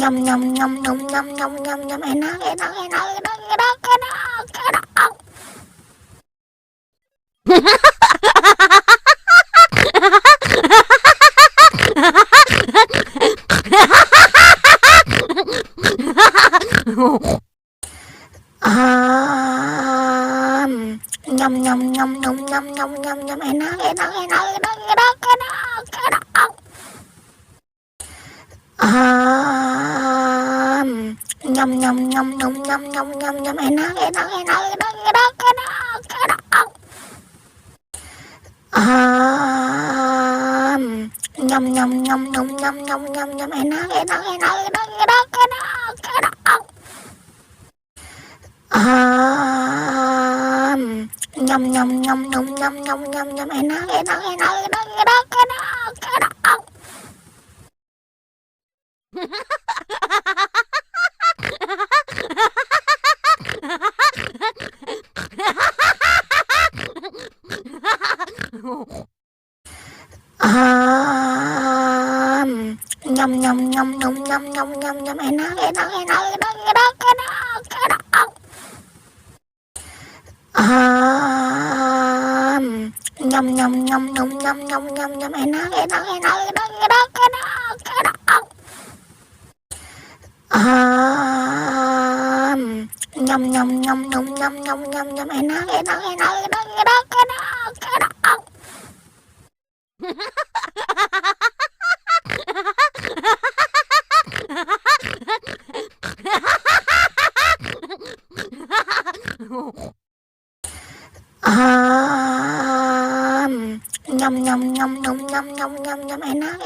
nhum nhum nhum nhum nhum nhum nhum nhum enak. Nhum nhum nhum nhum nhum nhum nhum nhum enak. Nhum nhum nhum nhum nhum nhum nhum nhum enak. Nhum nhum nhum nhum nhum nhum nhum nhum enak. Nhum nhum nhum nhum nhum nhum nhum nhum enak. Nhum nhum nhum nhum nhum nhum nhum nhum enak. Nhum nhum nhum nhum nhum nhum nhum nhum enak. Nhum nhum nhum nhum nhum nhum nhum nhum enak. Nhum nhum nhum nhum nhum nhum nhum nhum enak.